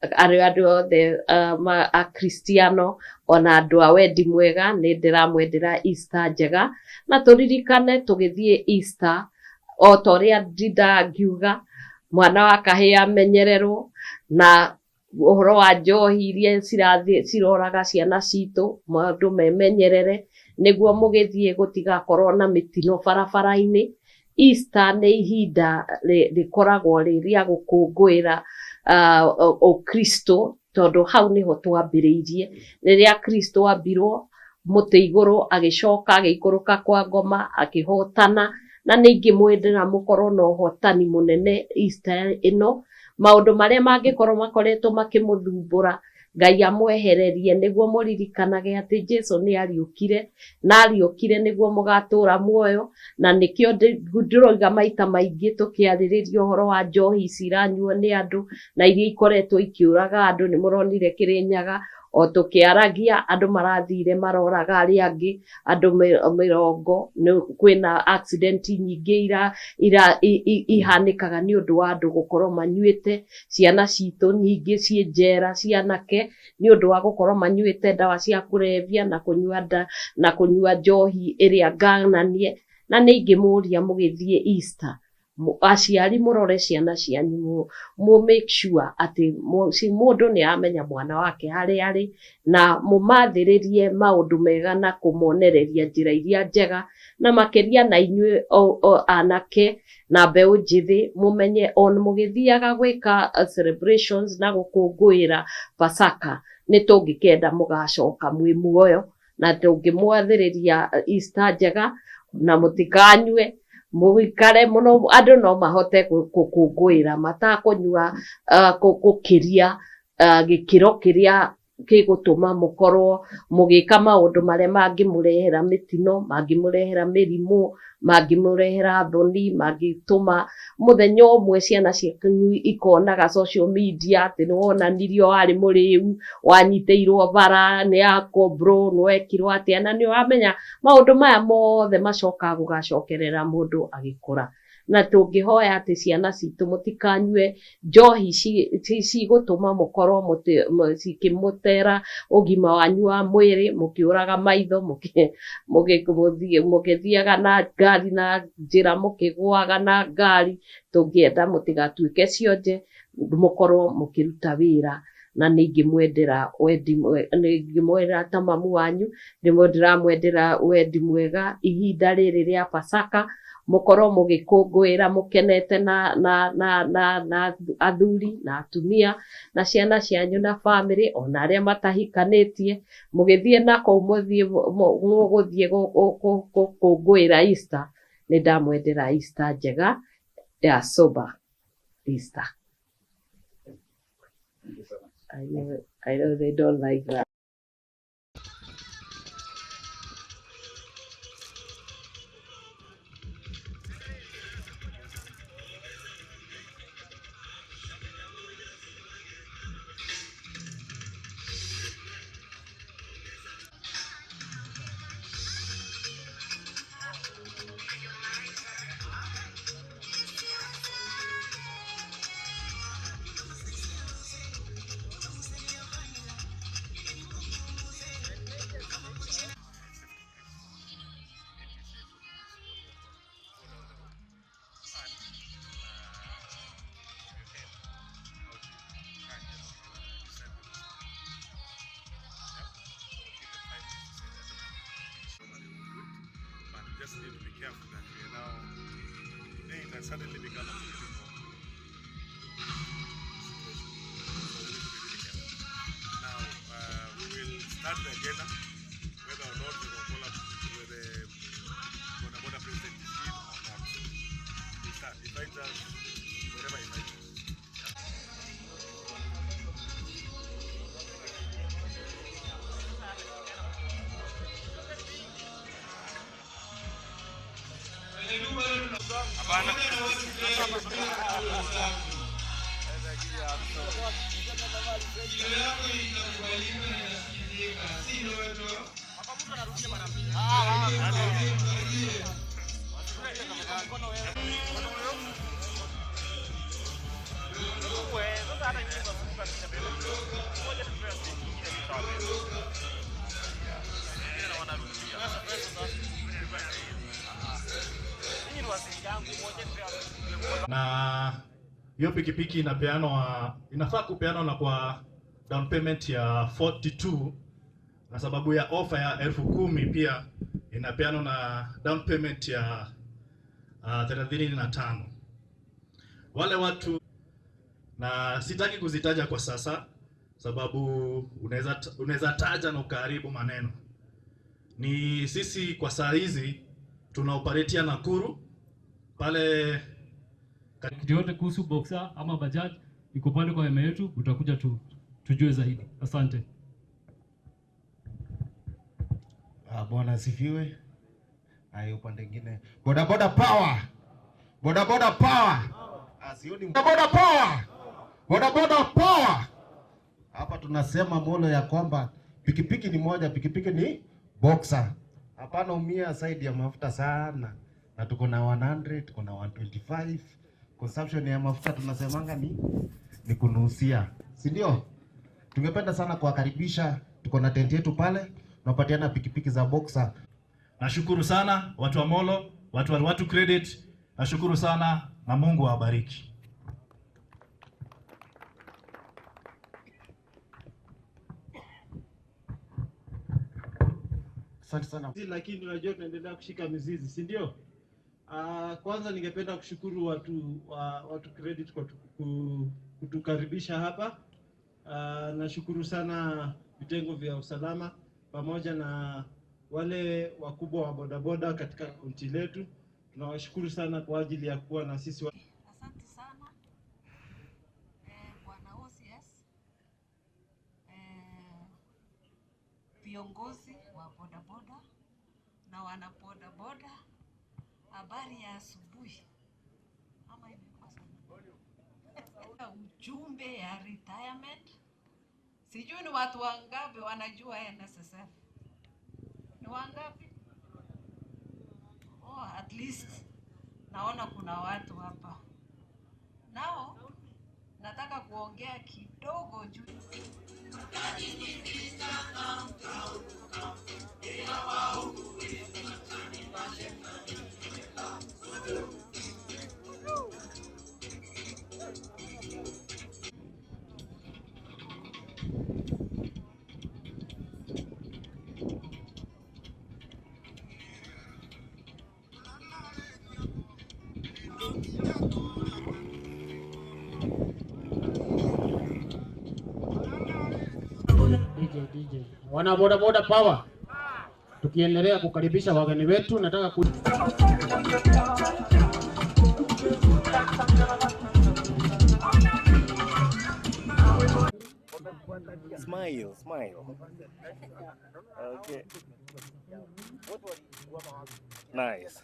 Arĩ andũ othe Akristiano ona andũ a wendi mwega, nĩ ndĩramwendera Easter njega, na tũririkane tũgĩthiĩ Easter o ta ũrĩa ndindaga ngiuga mwana wa kahĩĩ amenyererwo, na ũhoro wa njohi iria cirathiĩ ciroraga ciana citũ, andũ memenyerere nĩguo mũgĩthiĩ gũtigakorwo na mĩtino barabara-inĩ. Easter nĩ ihinda rĩkoragwo rĩ rĩa gũkũngũĩra ũkristo, tondũ hau nĩho twambĩrĩirie rĩrĩa Kristo ambirwo mũtĩ igũrũ, agĩcoka agĩikũrũka kwa ngoma akĩhotana, na nĩ ingĩmwendera mũkorwo na ũhotani mũnene Easter ĩno. Maũndũ marĩa mangĩkorwo makoretwo makĩmũthumbũra, Ngai amwehererie nĩguo mũririkanage atĩ Jesu nĩ ariũkire, na ariũkire nĩguo mũgatũra muoyo. Na nĩkĩo ndĩroiga maita maingĩ tũkĩarĩrĩria ũhoro wa njohi ici iranyuo nĩ andũ na iria ikoretwo ikĩũraga andũ. Nĩ mũronire Kĩrĩnyaga o tũkĩaragia andũ marathire maroraga arĩa angĩ, andũ mĩrongo, kwĩna accident nyingĩ ihanĩkaga nĩ ũndũ wa andũ gũkorwo manyuĩte. Ciana citũ nyingĩ ciĩ njera, cianake, nĩ ũndũ wa gũkorwo manyuĩte ndawa cia kũrebia na kũnyua nda, na kũnyua njohi ĩrĩa ngananie. Na nĩ ingĩmũria mũgĩthiĩ Easter, aciari mũrore ciana cianyu, mũ make sure atĩ mũndũ nĩ aramenya mwana wake harĩa arĩ, na mũmathĩrĩrie maũndũ mega na kũmonereria njĩra iria njega, na makĩria na inyuĩ anake na mbeũ njĩthĩ, mũmenye on mũgĩthiaga gwĩka celebrations na gũkũngũĩra Pasaka, nĩ tũngĩkenda mũgacoka mwĩ muoyo, na tũngĩmwathĩrĩria Easter njega, na mũtikanyue, mũikare mũno. Andũ no mahote gũkũngũĩra matakũnyua gũkĩria gĩkĩro kĩrĩa gĩgũtũma mũkorwo mũgĩka maũndũ marĩa mangĩmũrehera mĩtino, mangĩmũrehera mĩrimũ, mangĩmũrehera thoni, mangĩtũma mũthenya ũmwe ciana cianyu ikonaga social media atĩ nĩ wonanirio warĩ mũrĩu, wanyitĩirwo bara nĩ akobro, nĩ wekirwo atĩa, na nĩ ũramenya maũndũ maya mothe macokaga gũgacokerera mũndũ agĩkũra. Na tũngĩhoya atĩ ciana citũ mũtikanyue njohi cigũtũma mũkorwo cikĩmũtera ũgima wanyu wa mwĩrĩ, mũkĩũraga maitho, mũgĩthiaga na ngari na njĩra, mũkĩgũaga na ngari. Tũngĩenda mũtigatuĩke cionje, mũkorwo mũkĩruta wĩra. Na nĩ ingĩmwendera wendi nĩ ingĩmwendera ta mamu wanyu, ndĩramwendera wendi mwega ihinda rĩrĩ rĩa Pasaka, mũkorwo mũgĩkũngũĩra mũkenete na athuri na atumia na ciana cianyu na bamĩrĩ, ona arĩa matahikanĩtie, mũgĩthiĩ na kũu mũthiĩ mũgũthiĩ gũkũngũĩra Easter. Nĩ ndamwendera Easter njega ya sober Easter. I know they don't like that. Just need to be careful that we are now, today it has suddenly become a political situation. So we need to be really careful. Now, we will start the agenda, whether or not we will call up whether the Boda Boda president is in or not. We start. He finds us wherever he finds us. Hapana. Hiyo pikipiki inapeanwa, inafaa kupeanwa na kwa down payment ya 42, na sababu ya ofa ya 10,000 pia inapeanwa na down payment ya 35. Wale watu, na sitaki kuzitaja kwa sasa sababu unaweza taja na ukaharibu maneno. Ni sisi kwa saa hizi tunaoperatia Nakuru pale. Kitu yote kuhusu Boxer ama Bajaj iko pale kwa hema yetu, utakuja tujue zaidi. Asante. Bwana asifiwe. Ayo upande mwingine. Boda boda power. Boda boda power. Sioni. Boda boda power. Boda boda power. Hapa tunasema Molo ya kwamba pikipiki ni moja, pikipiki ni Boxer. Hapana umia side ya mafuta sana. Na tuko na 100, tuko na 125. Consumption ya mafuta tunasemanga ni kunusia. Si ndio? Tungependa sana kuwakaribisha. Tuko na tent yetu pale. Tunapatiana pikipiki za Boxer. Nashukuru sana watu wa Molo, watu wa Watu Credit. Nashukuru sana na Mungu awabariki. Asante sana. Lakini unajua tunaendelea kushika mizizi, si ndio? Kwanza ningependa kushukuru watu Credit kwa kutukaribisha hapa. Nashukuru sana vitengo vya usalama pamoja na wale wakubwa wa bodaboda katika kaunti letu. Tunawashukuru sana kwa ajili ya kuwa na sisi. Asante sana Bwana OCS, viongozi wa bodaboda na wana bodaboda, habari ya asubuhi ama imekuwa sana. Ujumbe ya retirement, sijui ni watu wangapi wanajua NSSF? Ni wangapi? Oh, at least naona kuna watu hapa. Nao nataka kuongea kidogo juu DJ, DJ. Wana boda boda power. Tukiendelea kukaribisha wageni wetu, nataka ku Smile, smile. Okay. Nice.